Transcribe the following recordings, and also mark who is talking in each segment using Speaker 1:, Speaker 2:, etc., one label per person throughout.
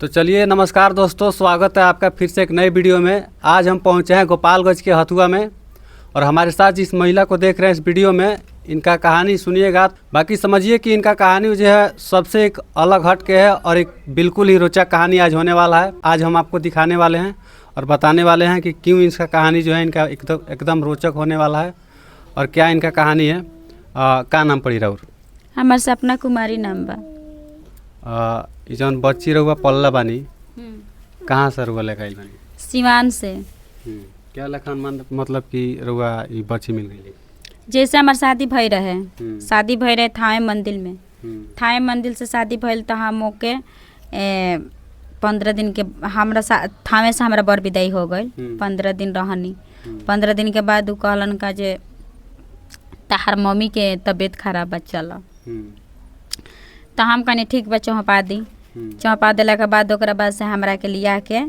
Speaker 1: तो चलिए नमस्कार दोस्तों, स्वागत है आपका फिर से एक नए वीडियो में। आज हम पहुंचे हैं गोपालगंज के हथुआ में और हमारे साथ जिस महिला को देख रहे हैं इस वीडियो में, इनका कहानी सुनिएगा। बाकी समझिए कि इनका कहानी जो है सबसे एक अलग हट के है और एक बिल्कुल ही रोचक कहानी आज होने वाला है। आज हम आपको दिखाने वाले हैं और बताने वाले हैं कि क्यों इसका कहानी जो है इनका एकदम एकदम रोचक होने वाला है और क्या इनका कहानी है। का नाम पड़ी राउर?
Speaker 2: हमार सपना कुमारी नाम बा।
Speaker 1: ई जौन बच्ची रहुआ पल्ला बानी, कहाँ से रुआ लेके आइल बानी?
Speaker 2: सिवान से।
Speaker 1: क्या लखन मन मतलब कि रुआ ई बच्ची मिल गई?
Speaker 2: जैसे हमार शादी भई रहे, शादी भई रहे थावे मंदिर में। थावे मंदिर से शादी भइल तो हम ओके 15 दिन के हमरा थावे से हमरा बर विदाई हो गइल। 15 दिन रहनी। 15 दिन के बाद उ कहलन का जे तहार मम्मी के तबीयत खराब बा, चल। तो हम कहनी ठीक बा, चौंपा दी। चौंपा देला के बाद ओकरा बाद से हमरा के लिया के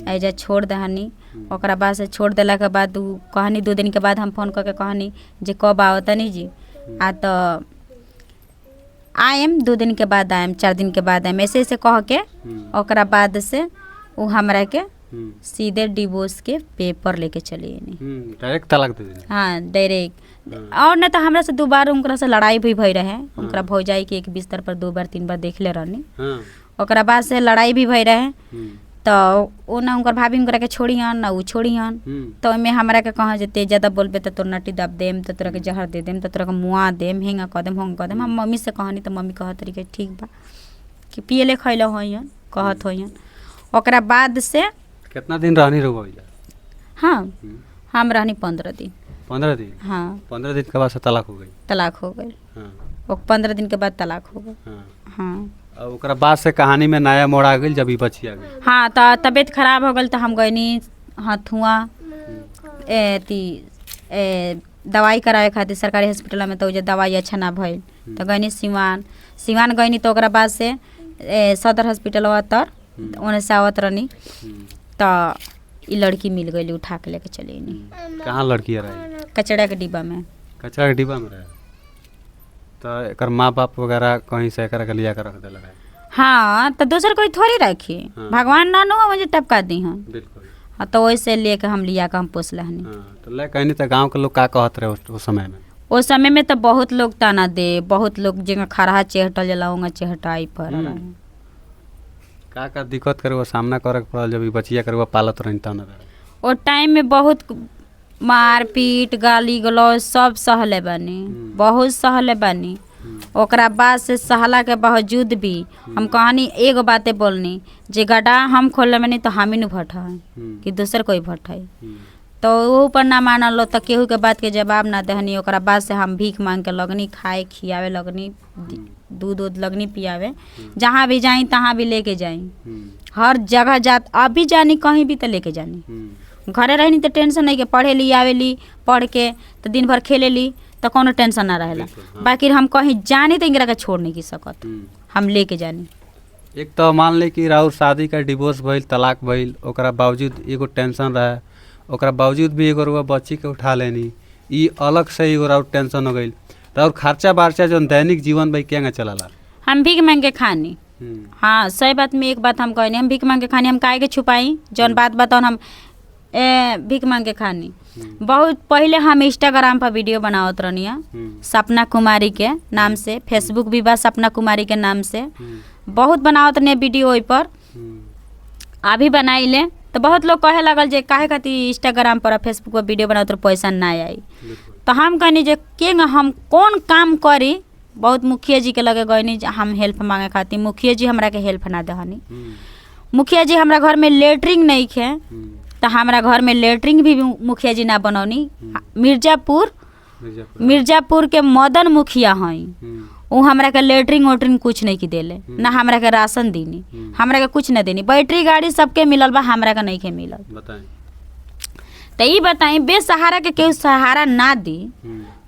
Speaker 2: एजा छोड़ दहनी। ओकरा बाद से छोड़ देला के बाद उ कहनी 2 दिन के बाद हम फोन करके कहनी जे कब आओ तनी जी, आ तो आएम 2 दिन के बाद आएम, 4 दिन के बाद आएम, ऐसे ऐसे कह के ओकरा बाद से उ हमरा के सीधे डिवोर्स के पेपर लेके चली अइनी।
Speaker 1: डायरेक्ट तलाक दे देनी?
Speaker 2: हाँ, डायरेक्ट। और न तो हमरा से दोबारा उनकरा से लड़ाई भी भई रहे। उनकरा भौजाई के एक बिस्तर पर 2 बार 3 बार देखले रहनी। ओकरा बाद से लड़ाई भी भई रहे। तो ओ ना उनकर भाभी उनकरा के छोड़िहन ना उ छोड़िहन। तो ओमे हमरा के कहा जे ते ज्यादा बोलबे त तोर नटी दाब देम, त तोरा के जहर they them, त तोरा के मुआ देम, हेंगा क देम, होंगा क देम। हम मम्मी से कहनी त मम्मी कहत रही कि ठीक बा कि पियले खैले होइहन, कहत होइहन। ओकरा बाद से
Speaker 1: कितना दिन रहनी रुआ एजा?
Speaker 2: हाँ, हम रहनी 15 दिन।
Speaker 1: 15 दिन?
Speaker 2: हाँ।
Speaker 1: 15 दिन के बाद से तलाक हो गई?
Speaker 2: तलाक हो गई। वो 15 दिन के बाद तलाक हो गई। हाँ।
Speaker 1: और ओकरा बाद से कहानी में नया मोड़ आ गई जब ई बच्ची आ गई।
Speaker 2: हाँ, तो तबीयत खराब हो गई तो हम गईनी हथुआ ए ती दवाई करावे खातिर सरकारी हॉस्पिटल में। तो जे दवाई अच्छा ना भइल तो गईनी सिवान। सिवान गईनी तो ओकरा बाद से सदर हॉस्पिटल तर ओने से आवत रहनी तो ई लड़की मिल गई, उठा के लेके चली अइनी।
Speaker 1: कहाँ लड़की रही?
Speaker 2: कचरा के डिब्बा में।
Speaker 1: कचरा के डिब्बा में रहे? तो एकर माँ बाप वगैरह कहीं से एकरा के लिया के रख देले रहे?
Speaker 2: हाँ, तो दोसर कोई थोड़ी रखी। भगवान ना नु मुझे टपका दी हन।
Speaker 1: बिल्कुल।
Speaker 2: हाँ, तो वैसे लेके हम लिया के हम पोसले हनी।
Speaker 1: हाँ, तो ले कहनी तो गांव के लोग का कहत रहे उस समय में?
Speaker 2: उस समय में तो बहुत लोग ताना दे, बहुत लोग जेंगा खरहा चेहटल जला उंगा चेहटाई पर रहे।
Speaker 1: का का दिक्कत करे वो सामना करे के पड़ल जब ई बचिया करे वो पालत रही ताना रहे?
Speaker 2: ओ टाइम में बहुत मार पीट गाली गलौज सब सहले बानी, बहुत सहले बानी। ओकरा बाद से सहला के बावजूद भी हम कहानी एगो बातें बोलनी जे गड्ढा हम खोलले में नहीं तो हम ही न भट है कि दोसर कोई भट है। तो ओहू पर ना मानल लो तो केहू के बात के जवाब ना देहनी। ओकरा बाद से हम भीख मांग के लगनी, खाए खियावे लगनी, दूध उध लगनी पियावे, जहाँ भी जाई तहाँ भी लेके जाई, हर जगह जात अभी जानी कहीं भी तो लेके जानी। घरे रहनी तो टेंशन नहीं के पढ़े ली आवेली, पढ़ के तो दिन भर खेले ली तो कोनो टेंशन ना रहेला। बाकी हम कहीं जानी तो इंगरा के छोड़ नहीं की सकत, हम लेके जानी।
Speaker 1: एक तो मान ली कि राउर शादी का डिवोर्स भइल, तलाक भइल, ओकरा बावजूद एगो टेंशन रहे, ओकरा बावजूद भी एगो रुआ बच्ची के उठा लेनी, ई अलग से एगो राउर टेंशन हो गई। राउर खर्चा बार्चा जो दैनिक जीवन भाई केंगा चलाला?
Speaker 2: हम भीख मांग के खानी। हाँ, सही बात में एक बात हम कहनी, हम भीख मांग के खानी, हम काहे के छुपाई जौन बात बताओ। हम भीख मांग के खानी। बहुत पहले हम इंस्टाग्राम पर वीडियो बनावत रहनी सपना कुमारी के नाम से, फेसबुक भी बा सपना कुमारी के नाम से, बहुत बनावत रहनी वीडियो ओहि पर। अभी बनाई ले तो बहुत लोग कहे लगल जे काहे खातिर इंस्टाग्राम पर फेसबुक पर वीडियो बनावत रह पैसा ना आई। तो हम कहनी जे केंग हम कौन काम करी। बहुत मुखिया जी के लगे गईनी हम हेल्प मांगे खातिर, मुखिया जी हमरा के हेल्प ना दहनी। मुखिया जी हमरा घर में लेटरिंग नहीं खे तो हमरा घर में लेटरिंग भी मुखिया जी ना बनौनी। मिर्जापुर मिर्जापुर के मदन मुखिया हई, उ हमरा के लेटरिंग ओटरिंग कुछ नहीं की देले, ना हमरा के राशन दीनी, हमरा के कुछ ना देनी। बैटरी गाड़ी सबके मिलल बा, हमरा के नहीं के मिलल। तो ई बताई बेसहारा के केहू सहारा ना दी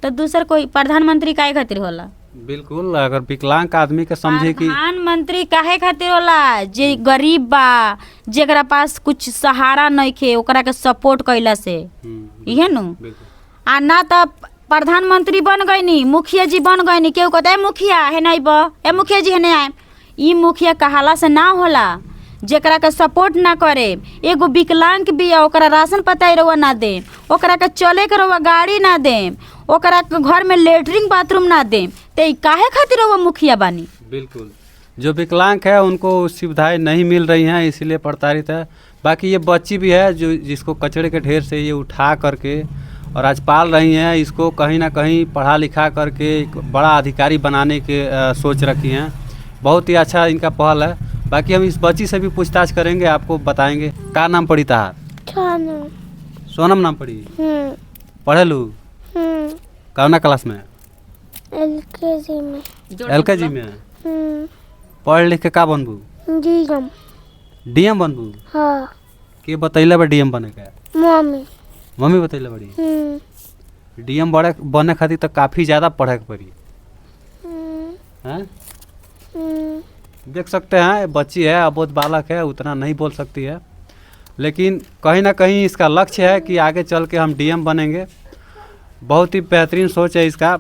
Speaker 2: तो दूसर कोई प्रधानमंत्री काहे खातिर होला?
Speaker 1: बिल्कुल, अगर विकलांग आदमी के समझे कि
Speaker 2: प्रधानमंत्री काहे खातिर होला? जे गरीब बा, जेकरा पास कुछ सहारा नहीं खे, ओकरा के सपोर्ट कैला से, इहे नु। आ ना तो प्रधानमंत्री बन गईनी, मुखिया जी बन गईनी, केहू कहता ए मुखिया हे नहीं बा, ए मुखिया जी हे नहीं आए। ई मुखिया कहाला से ना होला। जेकरा के सपोर्ट ना करे, एगो विकलांग बिया, ओकरा राशन पता रउआ ना दे, ओकरा के चले के रउआ गाड़ी ना दे, ओकरा के घर में लेटरिन बाथरूम ना दे, ते ई काहे खातिर रउआ मुखिया बानी?
Speaker 1: बिल्कुल, जो विकलांग है उनको सुविधाएं नहीं मिल रही हैं, इसीलिए प्रताड़ित है। बाकी ये बच्ची भी है जो जिसको कचरे के ढेर से ये उठा करके और आज पाल रही हैं, इसको कहीं ना कहीं पढ़ा लिखा करके एक बड़ा अधिकारी बनाने के सोच रखी हैं। बहुत ही अच्छा इनका पहल है। बाकी हम इस बच्ची से भी पूछताछ करेंगे, आपको बताएंगे। का नाम पड़ी तहार?
Speaker 3: खाना।
Speaker 1: सोनम नाम पड़ी? पढ़े लू?
Speaker 3: हम्म।
Speaker 1: कौना क्लास में?
Speaker 3: एलकेजी में।
Speaker 1: एलकेजी में?
Speaker 3: हम्म।
Speaker 1: पढ़ लिख के का बनबू?
Speaker 3: डीएम।
Speaker 1: डीएम बनबू?
Speaker 3: हाँ।
Speaker 1: के बतैले बा डीएम बने के?
Speaker 3: मम्मी।
Speaker 1: मम्मी बतैले बड़ी?
Speaker 3: हम्म।
Speaker 1: डीएम बड़े बने खातिर तो काफ़ी ज़्यादा पढ़े के पड़ी। हैं?
Speaker 3: हम्म।
Speaker 1: देख सकते हैं, बच्ची है, अबोध बालक है, उतना नहीं बोल सकती है, लेकिन कहीं ना कहीं इसका लक्ष्य है कि आगे चल के हम डीएम बनेंगे। बहुत ही बेहतरीन सोच है इसका।